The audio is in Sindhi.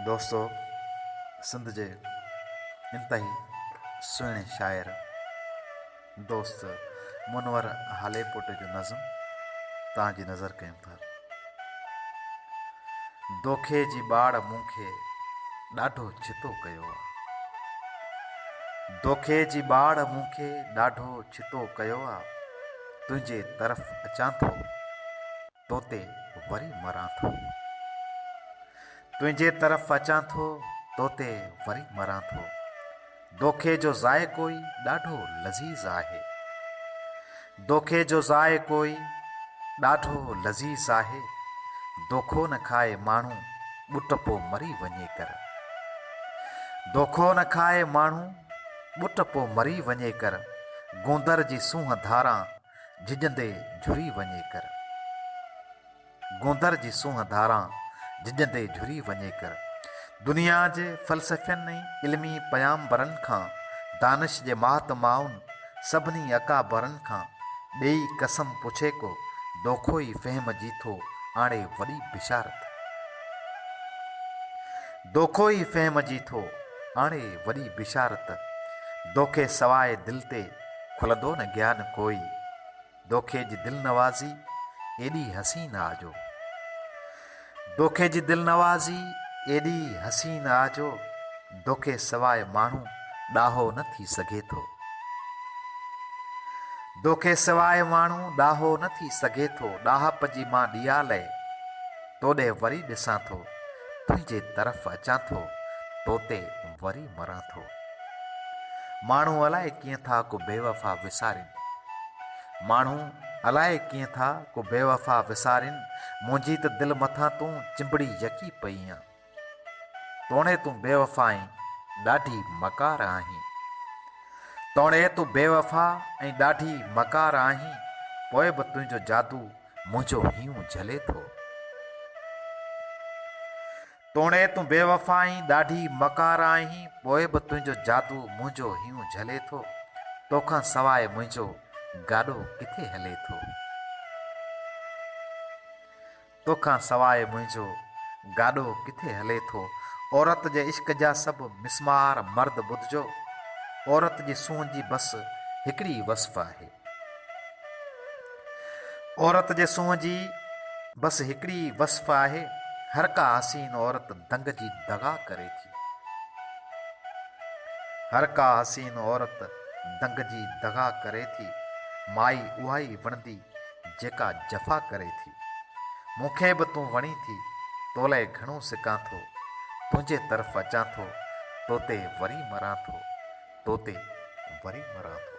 دوستو سنڌ جي انتهائي سهڻي شاعر دوست منور هاليپوٽي جو نظم توهان جي نظر ڪيون ٿا. دوکي جي ٻاڙ مون کي ڏاڍو ڇتو ڪيو آ. دوکي جي ٻاڙ مون کي ڏاڍو ڇتو ڪيو آ. تنهنجي طرف اچان ٿو. توتي وري مران ٿو. تنهنجي طرف اچان ٿو، توتي وري مران ٿو. دوکي جو ذائقو ئي ڏاڍو لذيذ آهي. دوکي جو ذائقو ئي ڏاڍو لذيذ آهي. دوکو نه کائي ماڻهو ٻٽ پو مري وڃي ڪر. دوکو نه کائي ماڻهو ٻٽ پو مري وڃي ڪر. گوندر جي سونهن ڌاران جهڄندي جهري وڃي ڪر. گوندر جي سونهن ڌاران جهڄندي جهري وڃي ڪر. دنيا جي فلسفين ۽ علمي پيامبرن کان، دانش جي مهاتمائن سڀني اڪابرن کان، ڏيئي قسم پڇي ڪو، دوکو ئي فهم جي ٿو آڻي وڏي بشارت. دوکو ئي فهم جي ٿو آڻي وڏي بشارت. دوکي سواء دل تي کلندو نه گيان ڪوئي، دوکي جي دلنوازي ايڏي حسين آ جو. دوکي جي دلنوازي ايڏي حسين آ جو، دوکي سواء ماڻهو ڏاهو نه ٿي سگهي ٿو. دوکي سواء ماڻهو ڏاهو نه ٿي سگهي ٿو، ڏاهپ جي مان ڏيئا لئي توڏي وري ڏسان ٿو، تنهنجي طرف اچان ٿو، توتي وري مران ٿو. ماڻهو الائي ڪيئن ٿا ڪو بيوفا وسارين. ماڻهو الائي ڪيئن ٿا ڪو بيوفا وسارين، منهنجي ته دل مٿان تون چنبڙي يڪي پئي آن. توڻي تون بيوفا ۽ ڏاڍي مڪار آهين. توڻي تون بيوفا ۽ ڏاڍي مڪار آهين، پوء به تنهنجو جادو منهنجو هينئون جهلي ٿو. توڻي تون بيوفا ۽ ڏاڍي مڪار آهين، پوء به تنهنجو جادو منهنجو هينئون جهلي ٿو. توکان سواء منهنجو گاڏو ڪٿي هلي ٿو. توکان سواء منهنجو گاڏو ڪٿي هلي ٿو. عورت جي عشق جا سڀ مسمار مرد ٻڌجو. عورت جي سونهن جي بس هڪڙي ئي وصف آهي. عورت جي سونهن جي بس هڪڙي ئي وصف آهي، هر ڪا حسين عورت دنگ جي دغا ڪري ٿي. هر ڪا حسين عورت دنگ جي دغا ڪري ٿي، مائي اها ئي وڻندي جيڪا جفا ڪري ٿي. مون کي به تون وڻين ٿي، تولئه گهڻو سڪان ٿو، تنهنجي طرف اچان ٿو، توتي وري مران ٿو، توتي وري مران ٿو.